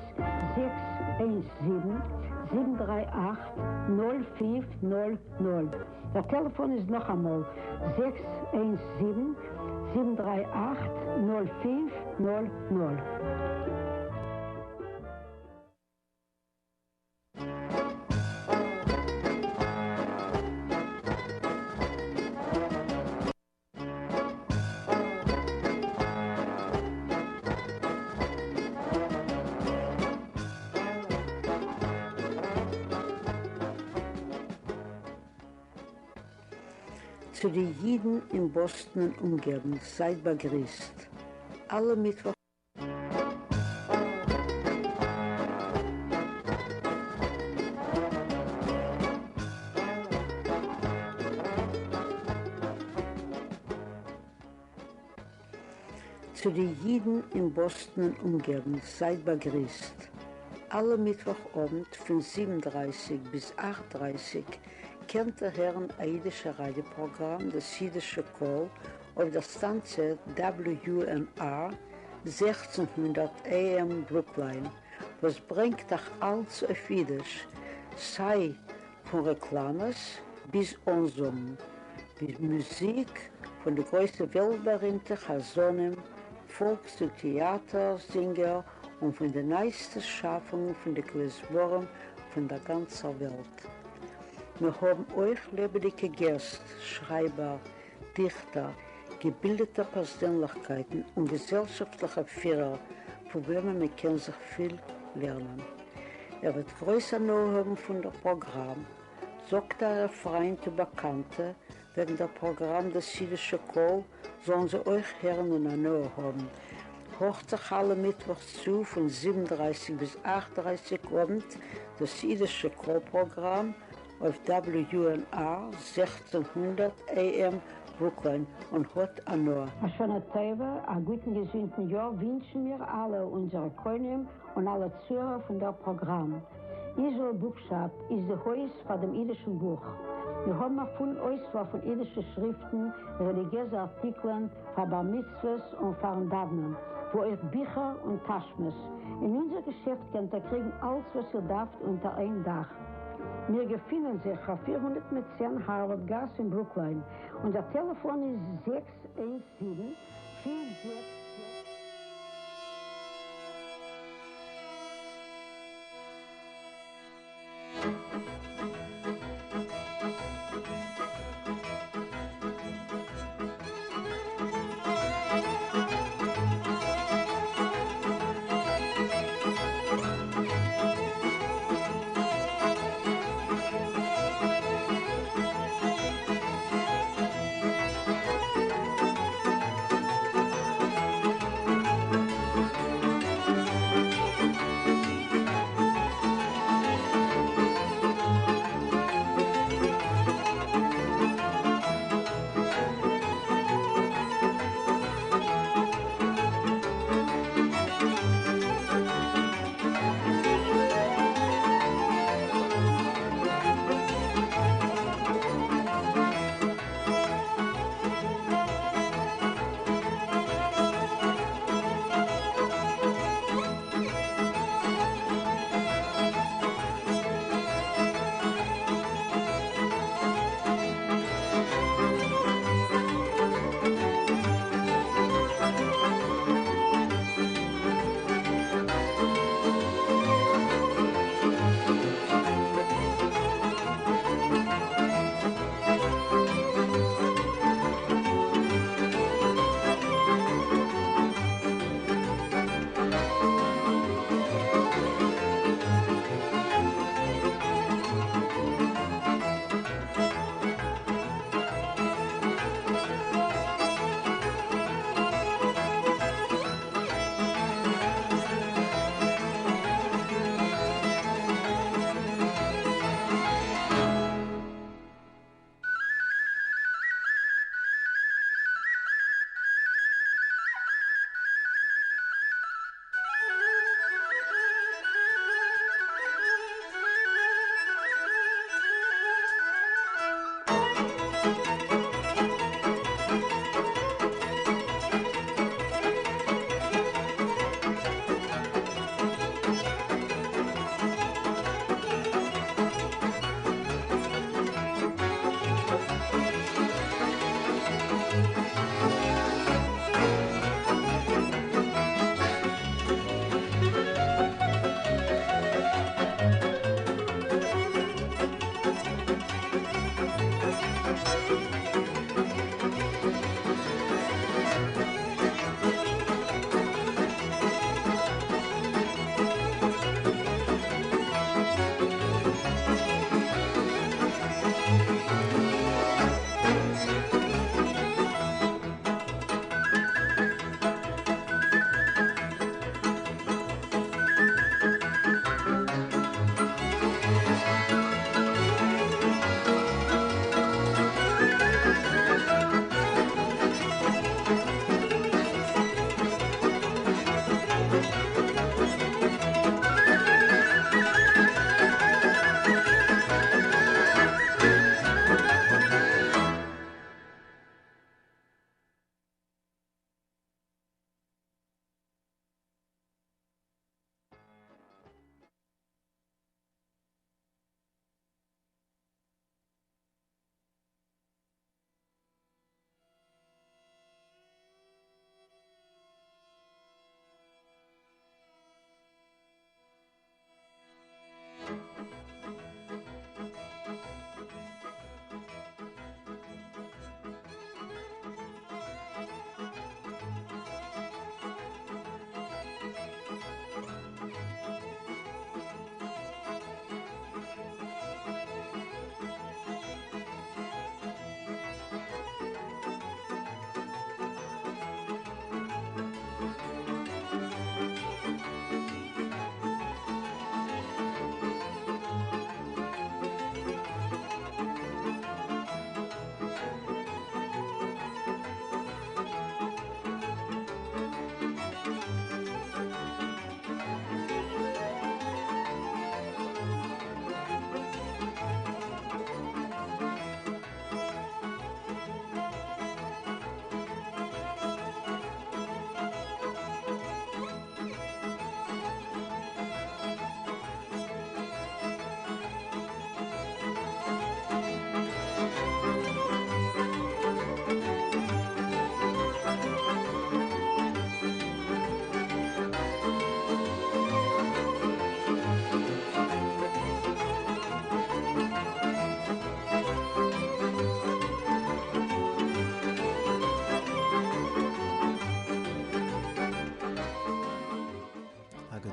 617-738-0500. דער טעלעפאן איז נאכאמאל 617-738-0500. צו די אידן אין באסטן און אומגעגנט, זייט באגריסט. אלע מיטוואך. צו די אידן אין באסטן און אומגעגנט זייט באגריסט. אלע מיטוואך אוונט פון זיבן דרייסיג ביז אכט דרייסיג קענט איר הערן א אידישע ראדיא פראגראם דאס אידישע קול אויף דער סטאנציע WUNR 1600 AM ברוקליין וואס ברענגט אייך אלץ אויף אידיש, סיי פון רעקלאמעס ביז אנזאגן, ביז מוזיק פון די גרויסע וועלט-בארימטע חזנים, פאלקס און טעאטער זינגער און פון די נייעסטע שאפונגען פון די כלי-זמרים פון דער גאנצער וועלט. מיר האבן אויך לעבעדיגע געסט, שרייבער, דיכטער, געבילדעטע פערזענליכקייטן און געזעלשאפטליכע פירער פון וועמען מען קען זיך פיל לערנען. איר וועט גרויס הנאה האבן פון דער פראגראם. זאגט אייערע פריינט און באקאנטע וועגן דער פראגראם דאס אידישע קול, זאלן זיי אויך הערן און הנאה האבן. הארכט זיך אלע מיטוואך צו פון זיבן דרייסיג ביז אכט דרייסיג אוונט דאס אידישע קול פראגראם אויף WUNR 1600 AM ברוקליין און האט הנאה. א שנה טובה, א גוטן געזונטן יאר ווינטשן מיר אלע אונזערע קונים און אלע צוהערער פון דער פראגראם. איזראעל בוקשאפ איז די הויז פאר דעם אידישן בוך. מיר האבן א פולן אויסוואל פון אידישע שריפטן, רעליגיעזע ארטיקלען, פאר בר מצוות און פארן דאוונען, ווי אויך ביכער און טאשמעס. אין אונזער געשעפט קענט איר קריגן אלץ וואס איר דארפט אונטער איין דאך. מיר געפינען זיך אויף 410 הארווארד גאס אין ברוקליין. אונזער טעלעפאן איז זעקס איינס זיבן, פינף זעקס זעקס.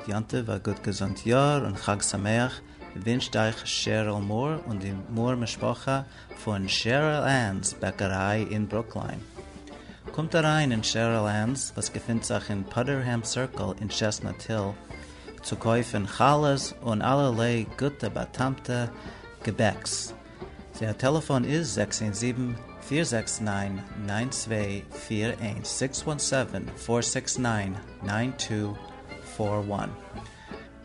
גוט יום טוב, א גוט געזונט יאר און חג שמח ווינטשט אייך שעריל מור און די מור משפחה פון שעריל ענס בעקעריי אין ברוקליין. קומט אריין אין שעריל ענס וואס געפינט זיך אין פאטערהעם סירקל אין טשעסטנאט היל צו קויפן חלות און אלערליי גוטע באטעמטע געבעקס. זייער טעלעפאן איז 617 469 9241, סיקס וואן סעווען פאר סיקס ניין ניין טו פאר וואן.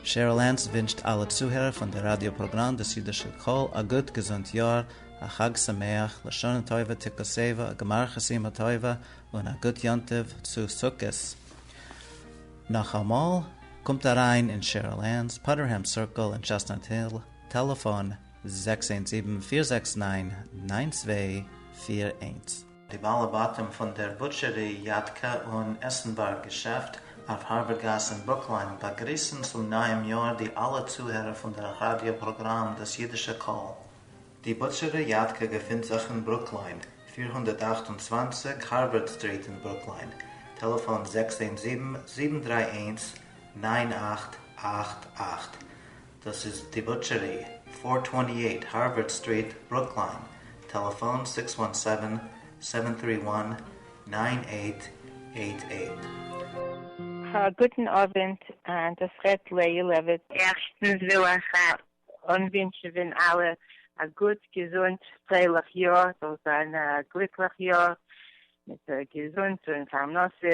שעריל ענס ווינטשט אלע צוהערער פון די ראדיא פראגראם דאס אידישע קול א גוט געזונט יאר, א חג שמח, לשנה טובה תכתבו, א גמר חתימה טובה, און א גוט יום טוב צו סוכות. נאכאמאל, קומט אריין אין שעריל ענס, פאטערהעם סירקל אין טשעסטנאט היל, טעלעפאן 617 469 9241. די בעלי בתים פון דער בוטשערי יאטקע און עסנווארג געשעפט אויף הארווארד גאס אין ברוקליין באגריסן צום נייעם יאר די אלע צוהערער פון דער ראדיא פראגראם דאס אידישע קול. די בוטשערי יאטקע געפינט זיך אין ברוקליין, 428 הארווארד סטריט אין ברוקליין, טעלעפאן 617 731 9888. דאס איז די בוטשערי, 428 הארווארד סטריט, ברוקליין, טעלעפאן 617 731 9888. א גוטן אווענט, דאס רעדט לאה לעוויט. ערשטנס וויל איך אנווינטשעווען אלע א גוט געזונט פרייליך יאר, זאל זיין א גליקליך יאר מיט געזונט און פרנסה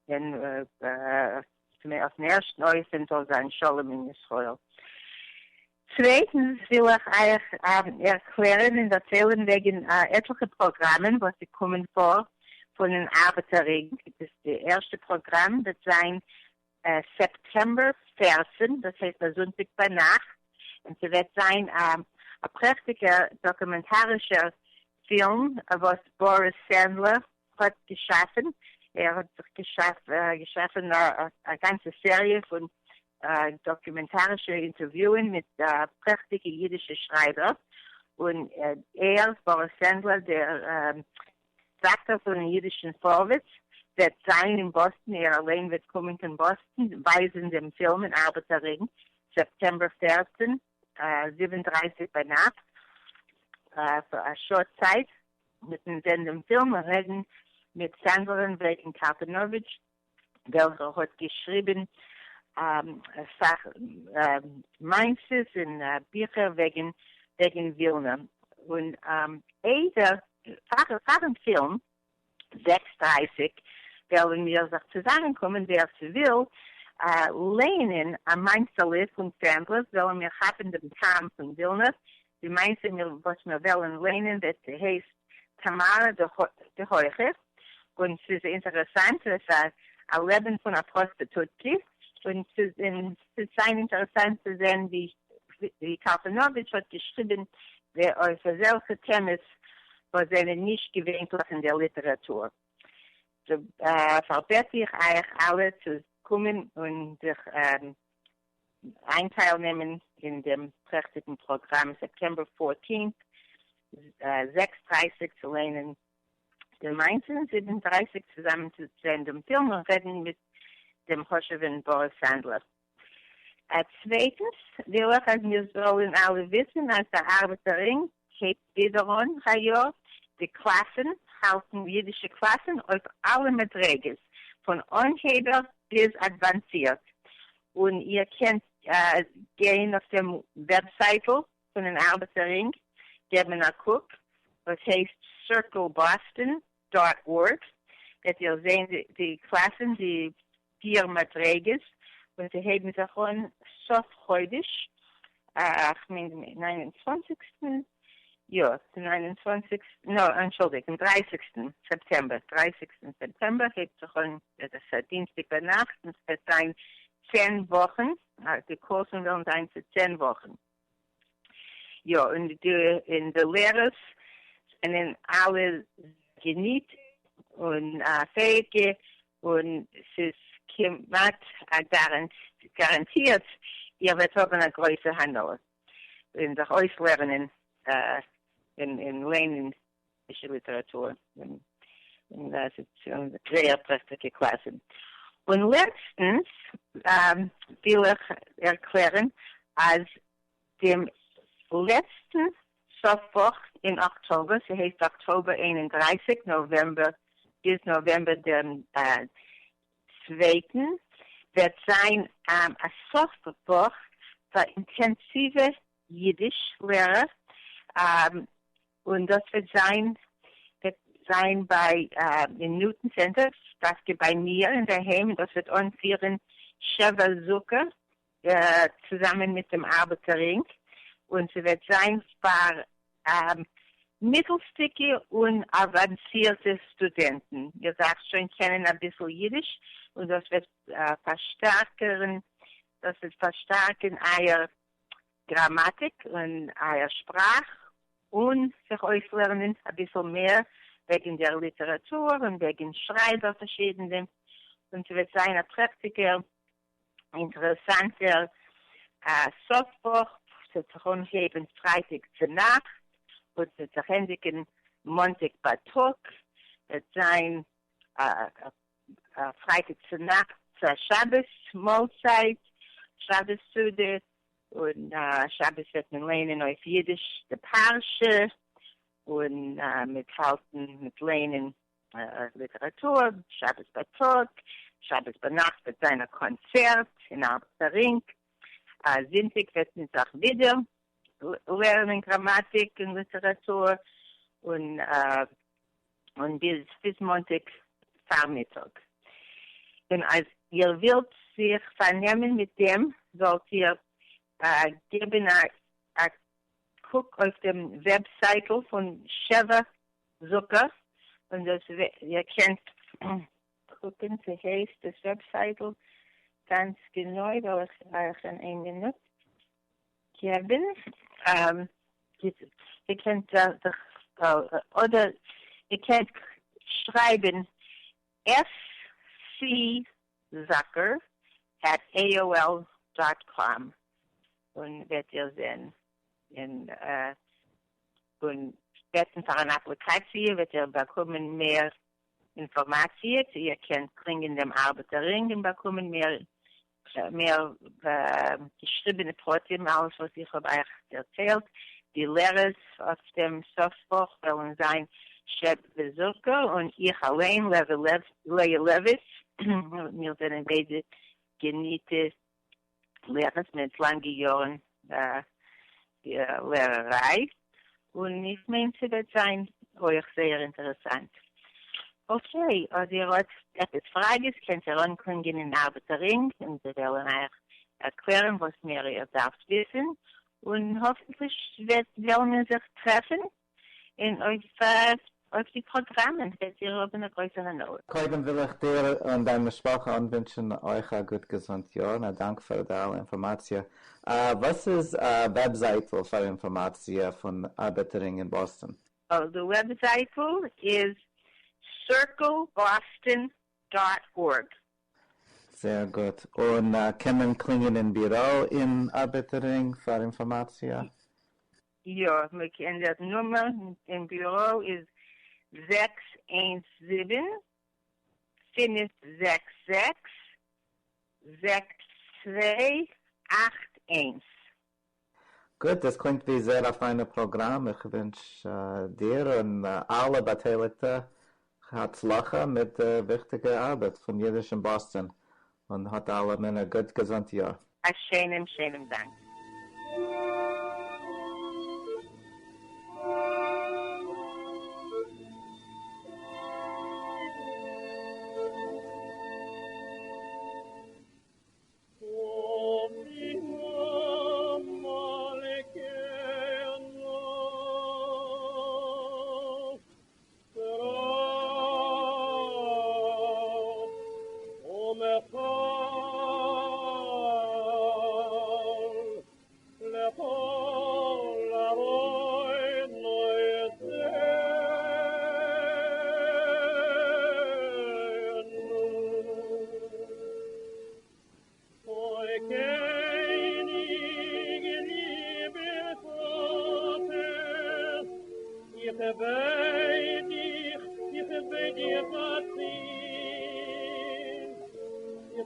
און אויפן ערשטן אופן זאל זיין שלום אין ישראל. צווייטנס וויל איך אייך ערקלערן און דערציילן וועגן עטליכע פראגראמען וואס ס'קומען פאר פונעם ארבעטער רינג. דאס די ערשטע פראגראם וועט זיין סעפטעמבער 14, דאס הייסט א זונטאג ביינאכט, און ס'וועט זיין א פרעכטיגער דאקומענטארישער פילם וואס באריס סענדלער האט געשאפן, ער האט זיך געשאפן א גאנצע סעריע פון דאקומענטארישע אינטערוויוען מיט פרעכטיגע אידישע שרייבער, און ער, באריס סענדלער, דער רעדאקטאר פונעם אידישן פארווערטס, וועט זיין אין באסטן, ער אליין וועט קומען קיין באסטן ווייזן דעם פילם אין ארבעטער רינג, סעפטעמבער 14, 7:30 ביינאכט, פאר א שעה צייט. מיטן זען דעם פילם און רעדן מיט סענדלערן וועגן קאלפאנאוויטש וועלכער האט געשריבן אסאך מעשיות און ביכער וועגן וועגן ווילנא און איידער פארן פילם 6:30 וועלן מיר זיך צוזאמען קומען ווער ס'וויל לייענען א מעשה'לע פון סענדלער וועלן מיר כאפן דעם טעם פון ווילנא די מעשה וואס מיר וועלן ליינען וועט הייסט טאמארע די הויכע, און ס'איז אינטערעסאנט, עס איז א לעבן פון א פראסטיטוטקע, און ס'איז זיין אינטערעסאנט צו זען ווי קאלפאנאוויטש האט געשריבן אויף אזעלכע טעמעס וואס זענען נישט געווענטליך אין דער ליטעראטור. פארבעט איך אייך אלע צו קומען און זיך איינטייל נעמען אין דעם פרעכטיגן פראגראם סעפטעמבער 14, 6:30 צו ליינען די מעשה און 7:30 צוזאמען צו זען דעם פילם און רעדן מיט דעם חשוב'ן באריס סאנדלער. צווייטנס וויל איך אז מיר זאלן אלע וויסן אז דער ארבעטער רינג הייבט ווידער אן היי יאר די קלאסן, האלטן אידישע קלאסן אויף אלע מדריגות, פון אנהייבער ביז אדוואנצירט, און איר קענט גיין אויף דעם וועבזייטל פונעם ארבעטער רינג געבן א קוק וואס הייסט circleboston dot org וועט איר זען די קלאסן די פיר מדריגות און זיי הייבן זיך אן סוף חודש, כ'מיין דעם ניין און צוואנציגסטן, יא, דעם ניין און צוואנציגסטן, נא, אנטשולדיגט, דעם דרייסיגסטן סעפטעמבער, דרייסיגסטן סעפטעמבער הייבט זיך אן, דאס איז א דינסטאג ביינאכט, און ס'וועט זיין 10 וואכן, די קורסן וועלן זיין צו 10 וואכן. יא, און די און די לערערס זענען אלע געניט און פעאיגע, און ס'איז כמעט א גאראנטירט איר וועט האבן א גרויסע הנאה אין זיך אויסלערנען און ליינען אידישע ליטעראטור, און ס'איז זייער פרעכטיגע קלאסן. און לעצטנס וויל איך ערקלערן אז דעם לעצטן סוף וואך אין אקטאבער, ס'הייסט אקטאבער 31, נאוועמבער ביז נאוועמבער דעם צווייטן, וועט זיין א סוף וואך פאר אינטענסיווע אידיש לערער, און דאס וועט זיין וועט זיין ביי אין ניוטאן סענטער, דווקא ביי מיר אינדערהיים, און דאס וועט אנפירן שבע זוקער צוזאמען מיט דעם ארבעטער רינג, און ס'וועט זיין פאר מיטלסטיגע און אוואנסירטע סטודענטן. איר דארפט שוין קענען אביסל אידיש, און דאס וועט פארשטארקערן דאס וועט פארשטארקען אייער גראמאטיק און אייער שפראך, און זיך אויסלערנען אביסל מער וועגן דער ליטעראטור און וועגן שרייבער פארשידענע, און ס'וועט זיין א פרעכטיגער אינטערעסאנטער סוף וואך, ס'וועט זיך אנהייבן פרייטאג צונאכט און ס'וועט זיך ענדיגן מאנטאג בייטאג, וועט זיין פרייטאג צונאכט א שבת מאלצייט, שבת סעודה, און שבת וועט מען ליינען אויף אידיש די פרשה, און מיטהאלטן מיט ליינען ליטעראטור, שבת בייטאג, שבת ביינאכט וועט זיין א קאנצערט אין ארבעטער רינג, זונטאג וועט מען זיך ווידער לערנען גראמאטיק און ליטעראטור, און און ביז ביז מאנטאג פארמיטאג. און אז איר ווילט זיך פארנעמען מיט דעם זאלט איר געבן א קוק אויף דעם וועבזייטל פון שבע זוקער, און דאס איר קענט קוקן ס'הייסט דאס וועבזייטל גאנץ גענוי וועל איך אייך אין איין מינוט געבן, איר קענט זיך אדער איר קענט שרייבן SC Zucker at AOL dot com און וועט איר זען און און בעטן פאר אן אפליקאציע וועט איר באקומען מער אינפארמאציע צו איר קענט קלינגען דעם ארבעטער רינג און באקומען מער מער געשריבענע פרטים אלעס וואס איך האב אייך דערציילט, די לערערס אויף דעם סוף וואך וועלן זיין שבע זוקער און איך אליין לאה לעוויס, מיר זענען ביידע געניטע לערערס מיט לאנגע יארן לערעריי, און איך מיין ס'וועט זיין אויך זייער אינטערעסאנט. אקעי, אויב איר האט עפעס פראגעס קענט איר אנקלינגען אין ארבעטער רינג און זיי וועלן אייך ערקלערן וואס מער איר דארפט וויסן, און האפנטליך וועלן מיר זיך טרעפן און אויף אויף די פראגראמען וועט איר האבן א גרויסע הנאה. קודם וויל איך דיר און דיין משפחה אנווינטשן אויך א גוט געזונט יאר און א דאנק פאר די אלע אינפארמאציע. וואס איז א וועבזייטל פאר אינפארמאציע פון ארבעטער רינג אין באסטאן? די וועבזייטל איז circleboston dot org. זייער גוט. און קען מען קלינגען אין ביורא אין ארבעטער רינג פאר אינפארמאציע? יא, מען קען, דער נומער אין ביורא איז 617 566 6281. גוט, דאס קלינגט ווי זייער א פיינע פראגראם, איך ווינטש דיר און אלע באטייליגטע הצלחה מיט די וויכטיגע ארבעט פון אידיש אין באסטאן, און האט אלעמען א גוט געזונט יאר. א שיינעם שיינעם דאנק.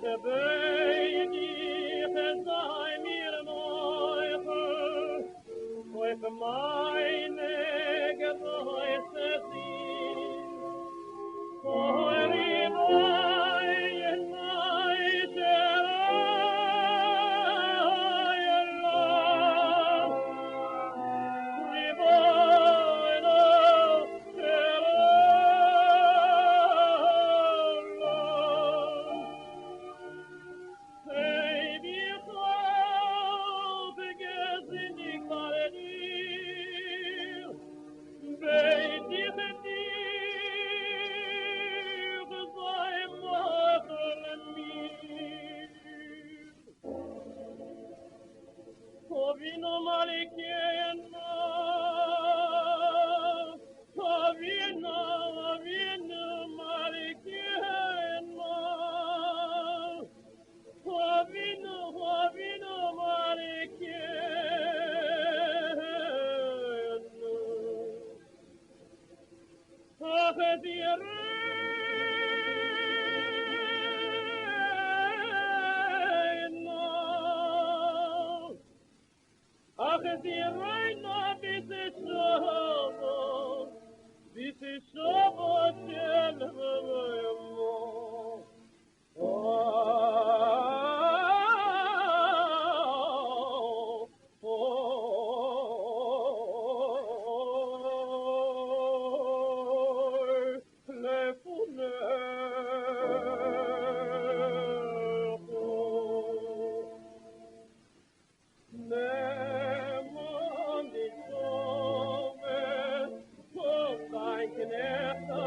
בעט דיך זיי מיר מוחל אויף מיינע גרויסע זינד. אוי רבונו של עולם, רבונו של עולם, אויב איך האב געזינדיגט פאר דיר, בעט איך דיר, זיי מוחל מיר. אבינו מלכנו, אבינו, אבינו מלכנו, אבינו, אבינו מלכנו. החזירנו, החזירנו בתשובה, בתשובה שלמה. נעם אן די תשובה פון דיין קנעכט.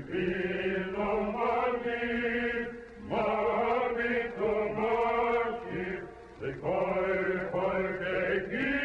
מבין ומגיד, מביט ומקשיב לכל חלקי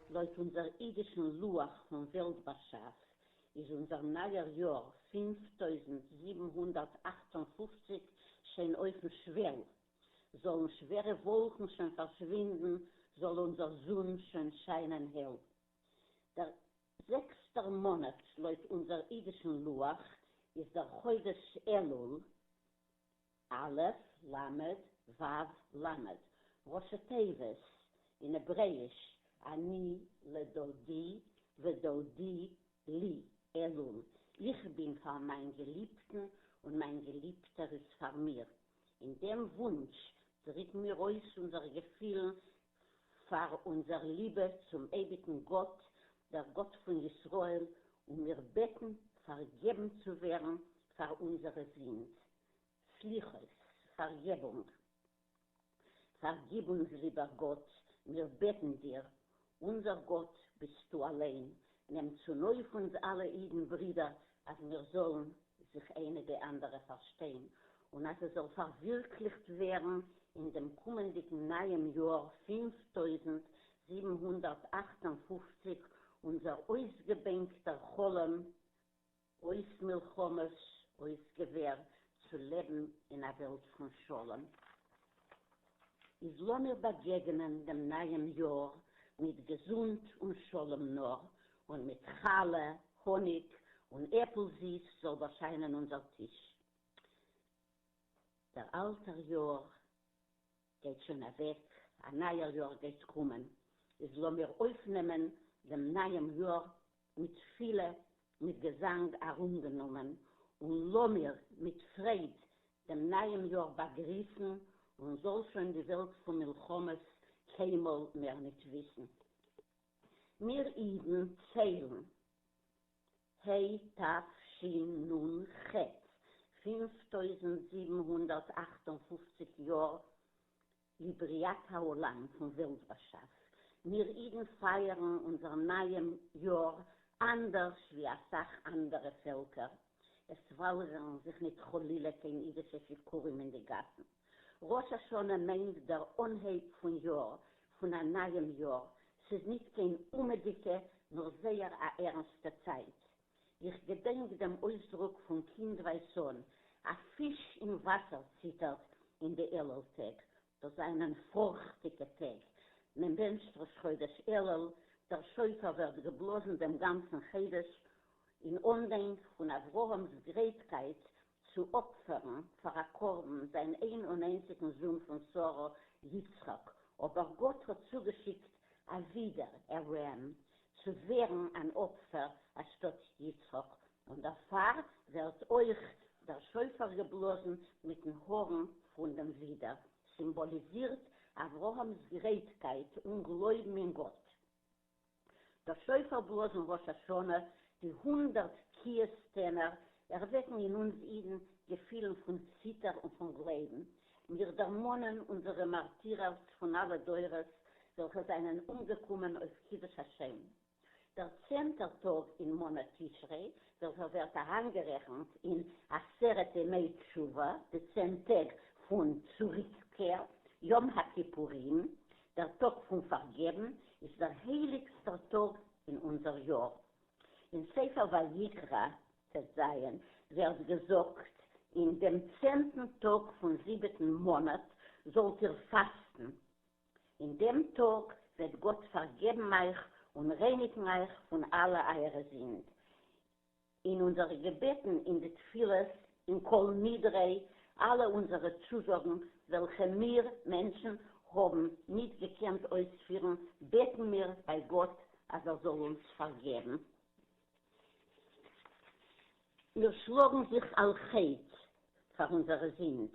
לויט אונזער אידישן לוח פון וועלט-באשאף איז אונזער נייער יאר 5758 שוין אויפן שוועל. זאלן שווערע וואלקן שוין פארשווינדן, זאל אונזער זון שוין שיינען העל. דער זעקסטער מאנאט לויט אונזער אידישן לוח איז דער חודש אלול, א' למד ו' למד, ראשי תיבות אין העברעאיש אני לדודי ודודי לי, אלול, איך בין פאר מיין געליבטן און מיין געליבטער איז פאר מיר. אין דעם וואונטש דריקן מיר אויס אונזערע געפילן פאר אונזער ליבע צום אייביגן גאט, דער גאט פון ישראל, און מיר בעטן פארגעבן צו ווערן פאר אונזערע זינד. סליחות, פארגעבונג. פארגיב אונז ליבער גאט, מיר בעטן דיר, אונזער גאט ביסטו אליין, נעם צונויף אונז אלע אידן ברידער אז מיר זאלן זיך איינע די אנדערע פארשטיין, און אז עס זאל פארווירקליכט ווערן אין דעם קומענדיגן נייעם יאר 5758 אונזער אויסגעבענקטער חלום אויס מלחמות, אויס געווער, צו לעבן אין א וועלט פון שלום. איז לאמיר באגעגענען דעם נייעם יאר מיט געזונט און שלום נאר, און מיט חלה, האניג און עפל זיס זאל באשיינען אונזער טיש. דער אלטער יאר גייט שוין אוועק, א נייער יאר גייט קומען, איז לאמיר אויפנעמען דעם נייעם יאר מיט תפילה מיט געזאנג ארומגענומען, און לאמיר מיט פרייד דעם נייעם יאר באגריסן, און זאל שוין די וועלט פון מלחמות קיינמאל מער ניט וויסן. מיר אידן ציילן ה' ת' ש' נ' ח', 5758 יאר לבריאת העולם פון וועלט באשאף. מיר אידן פייערן אונזער נייעם יאר אנדערש ווי אסאך אנדערע פעלקער. עס וואלגערן זיך ניט חלילה קיין אידישע שיכורים אין די גאסן. ראש השנה מיינט דער אנהייב פון יאר, פון א נייעם יאר. ס'איז ניט קיין אומעטיקע נאר זייער א ערנסטע צייט. איך געדענק דעם אויסדרוק פון קינדווייז אן, א פיש אין וואסער ציטערט אין די אלול טעג, דאס זענען פארכטיגע טעג, מען בענטשט ראש חודש אלול, דער שופר ווערט געבלאזן דעם גאנצן חודש, אין אנדענק פון אברהם'ס גרייטקייט צו אפפערן פאר א קרבן זיין איין און איינציגן זון פון שרה, יצחק, אבער גאט האט צוגעשיקט א ווידער, א ram, צו ווערן אן אפפער אנשטאט יצחק, און דערפאר ווערט אויך דער שופר געבלאזן מיטן הארן פון דעם ווידער, סימבאליזירט אברהם'ס גרייטקייט און גלויבן אין גאט. דאס שופר בלאזן ראש השנה, די הונדערט תקיעות טענער, ערוועקן אין אונז אידן געפילן פון ציטער און פון גלייבן. מיר דערמאנען אונזערע מארטירערס פון אלע דורות וועלכע זענען אומגעקומען אויף קידוש השם. דער צענטער טאג אין מאנאט תשרי, וועלכער ווערט אריינגערעכנט אין עשרת ימי תשובה, די צען טעג פון צוריקקער, יום הכיפורים, דער טאג פון פארגעבן, איז דער הייליגסטער טאג אין אונזער יאר. אין ספר ויקרא, ט"ז, ווערט געזאגט, אין דעם צענטן טאג פון זיבעטן מאנאט זאלט איר פאסטן, אין דעם טאג וועט גאט פארגעבן אייך און רייניגן אייך פון אלע אייערע זינד. אין אונזערע געבעטן, אין די תפילות, אין כל נדרי, אלע אונזערע צוזאגן וועלכע מיר, מענטשן, האבן ניט געקענט אויספירן, בעטן מיר ביי גאט אז ער זאל אונז פארגעבן. מיר שלאגן זיך על חטא פאר אונזערע זינד,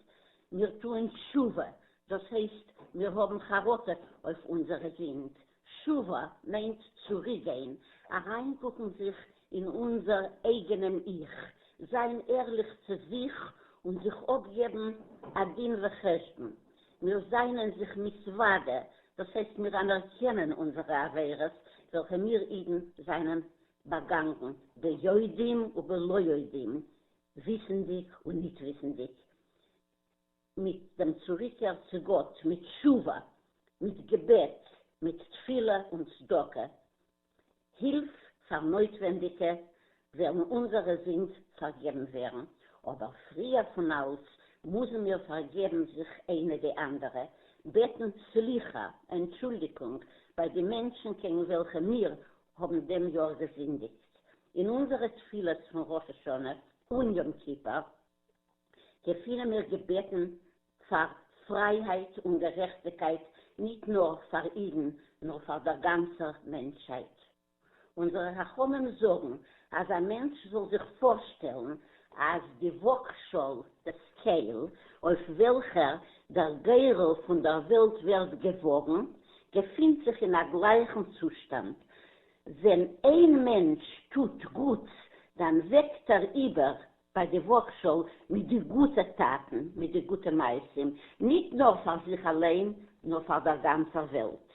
מיר טוען תשובה, דאס הייסט מיר האבן חרטה אויף אונזערע זינד, תשובה מיינט צוריקגיין, אריינקוקן זיך אין אונזער אייגענעם איך, זיין ערליך צו זיך און זיך אפגעבן א דין וחשבון, מיר זיינען זיך מתוודה, דאס הייסט מיר אנערקענען אונזערע עבירות וועלכע מיר אידן זיינען באגאנגען ביודעים ובלא יודעים, וויסנדיג און ניט וויסנדיג, מיט דעם צוריקקער צו גאט, מיט תשובה, מיט געבעט, מיט תפילה און צדקה, הילף פאר נויטווענדיגע, וועלן אונזערע זינד פארגעבן ווערן, אבער פריער פון אלץ מוזן מיר פארגעבן זיך איינע די אנדערע, בעטן סליחה, ענטשולדיגונג, ביי די מענטשן קעגן וועלכע מיר האבן דעם יאר געזינדיגט. אין אונזערע תפילות פון ראש השנה און יום כיפור געפינען מיר געבעטן פאר פרייהייט און גערעכטיגקייט ניט נאר פאר אידן נאר פאר דער גאנצער מענטשהייט. אונזערע חכמים זאגן אז א מענטש זאל זיך פארשטעלן אז די וואגשאל, די סקעיל, אויף וועלכער דער גורל פון דער וועלט ווערט געוואגן, געפינט זיך אין א גלייכן צושטאנד. ווען איין מענטש טוט גוטס, דאן וועגט ער איבער ביי די וואגשאל מיט די גוטע טאטן, מיט די גוטע מעשים, ניט נאר פאר זיך אליין, נאר פאר דער גאנצער וועלט.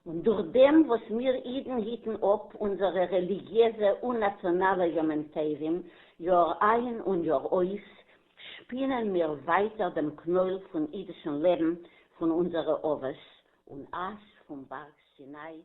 און דורך דעם וואס מיר אידן היטן אפ אונזערע רעליגיעזע און נאציאנאלע ימים טובים יאר איין און יאר אויס, שפינען מיר ווייטער דעם קנויל פון אידישן לעבן פון אונזערע אבות, און אש פון בארג סיני.